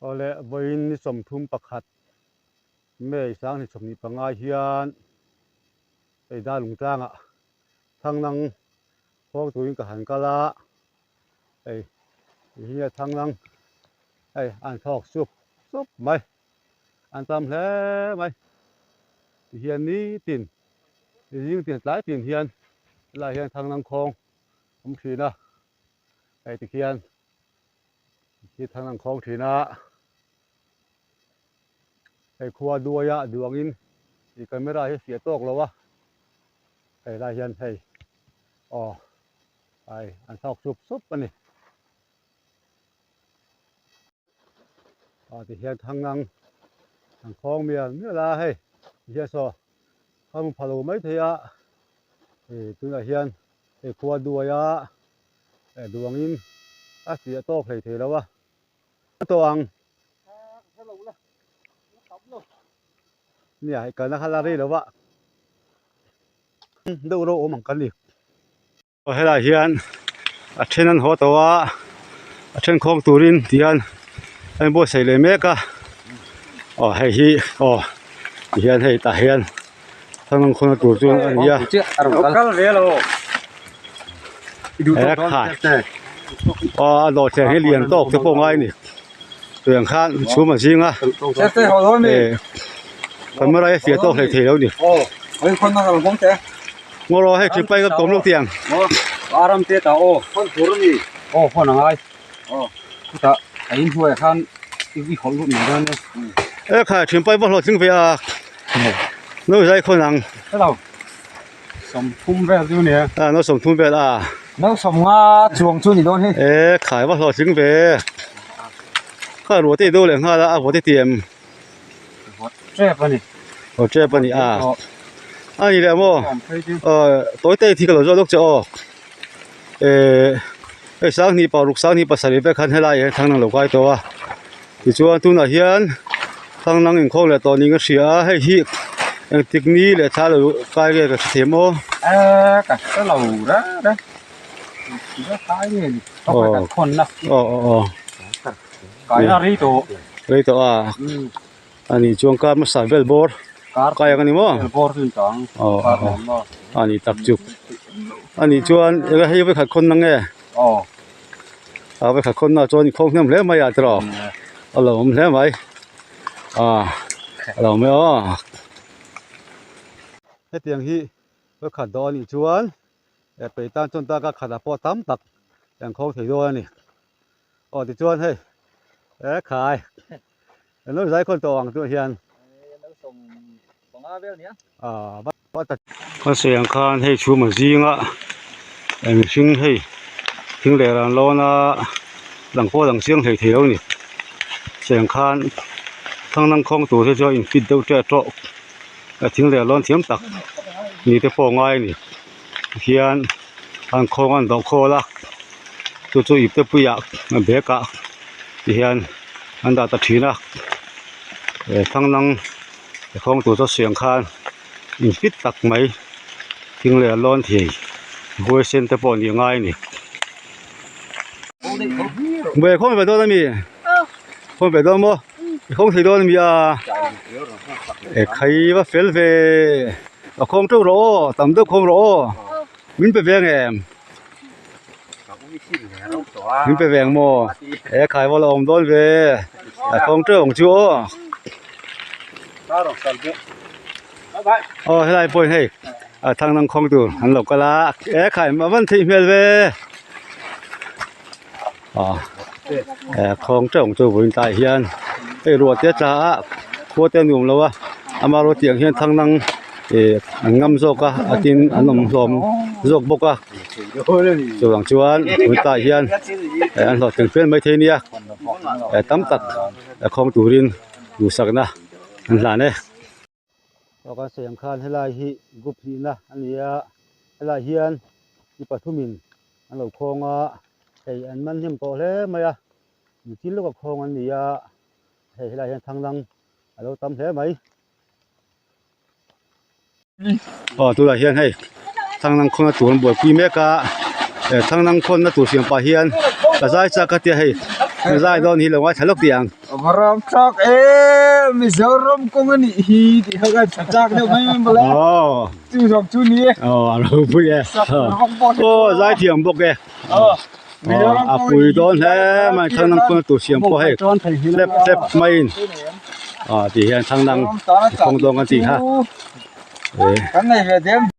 Awle vawiin ni 31 May 2025 hian hei Darlung tlangah Thanglang khawng turin ka han kal a, hei tihian a Thanglang hei an thlawk sup sup mai, an tam hle mai. Tihian nitin zing tin tlai tin hian helaiah hian Thanglang khawng awm thin a, hei tikhian. Hi thang an khawng thin a, hei khua duaia duangin ih camera hi fiah tawk lo a, hei lai hian hei aw ai an thlawk sup sup a ni. Ah tihian thang ang an khawng mial mial a hei tihian saw kha hmu pha lo maithei a ih tunah hian hei khua duaia Duangin a fiah tawk hlei thei lo a. A tawh ang. Nia hei kalna kha la rei lo va. Deuh ro awm ang kan ni. Aw helaiah hian a then an haw tawh a, a then khawng turin tihian a inbuatsaih leh mek a. Aw hei hi aw tihian hei tah hian. Thanglang khawna tur chu a ni a. He khai aw a dawhthleng hi lian tawk te pawh ngai a ni tiang khan chhum a zing a eh camera hi a fiah tawk hlei thei lo a ni ngaw rawh hei thipai ka kawm lawk tiang. E khai thinpai va hlawhtling ve a no zai khawn ang sawmthum vel chu ni a no sawmthum vel a no sawmnga chuang chu ni dawn hi e khai va hlawhtling ve kha ruah te i do leh nghal a a vawt i ti em vawt tep a ni vawt tep a ni a a ni leh maw tawi te hi ka lo zawt lawk che aw. Ehh hei sanghnih paruk sanghnih pasarih vek khan helai ah hian thanglang lo kai tawh a tichuan tunah hian thanglang inkhawm leh tawh niin ka hria a hei hi engtik ni leh thla lo kai nge ka hre thei maw ehh ka hre lo reng reng kai nge ni aw aw aw kai a rei tawh rei tawh a. A nih chuan kar hmasa vel bawr kai ang a ni maw? Aw a nih tak chu. A nih chuan eng hei vawikhat khawn na nge? A vawikhat khawn na chuan i khawng hnem hle mai a tiraw? A lo awm hle mai. A a lo awm e aw. Hetiang hi vawikhat dawh a nih chuan peih tan chuan taka khatah pawh tam tak an khawng thei dawn a ni. Aw tichuan hei e khai an lo zai khawn tawh ang chu hian Ka sawi ang khan hei chhum a zinga mihring hei thing leh ran lawn a lang pawh lang chiang hlei thei lo a ni sawi ang khan thanglang khawng tur te chuan in fit deuh teh tawh a thing leh lawn thiam tak ni te pawh a ngai a ni hian an khawng an dawh khawl a chu chu ip te puiah a bag ah ti hian an dah ta thin a eh thanglang khawng tur chu a siam khan in fit tak mai thing leh a lawn thei huaisen te pawh nih a ngai a ni. Ve khawng ve dawn ami khawng ve dawn maw i khawng thei dawn ami a e khai va fel ve a khawng teuh rawh aw tam deuh khawng rawh aw min pe ve ang em min pe ve ang maw e khai va la awm dawn ve a khawng teuh ang chu aw aw helai pawh hei a thang dang khawng tur an lo kal a e khai a van theih hmel ve aw e khawng teuh ang chu vawiin tlaiah hian hei ruah te a tla a khua te a nuam lo a amaherawhchu tiang hian thang dang ih an ngam zawk a a tin an awm hlawm zawk bawk a chuvang chuan vawiin tlaiah hian an hlawhtling fel maithei a nia tam tak khawng turin duhsakna an hlan e. Aw kan sawi ang khan helai hi group hnihna a ni a helai hian mi pathumin an lo khawng a hei an man hnem tawh hle mai a mitin lawka khawng an ni a hei helai hian thanglang a lo tam hle mai. Aw tunah hian hei thanglang khawnna tur an buaipui mek a he thanglang khawnna tur siam pah hian ka zai chak a tia hei. Zai dawn hi lo ngaithla lawk tih ang. Varam chak e Mizoram kawng a nih hi tih kha ka tha chak deuh mai mai mawle. Aw. Chu zawk chu ni e. Aw a ropui e. Aw zaithiam bawk e. Aw. A pui dawn hle mai thlangnang pawn a tur siam pawh hei hlep hlep maiin ah ti hian thlangnang kawng dawn kan tih kha. Kan nei ve dem.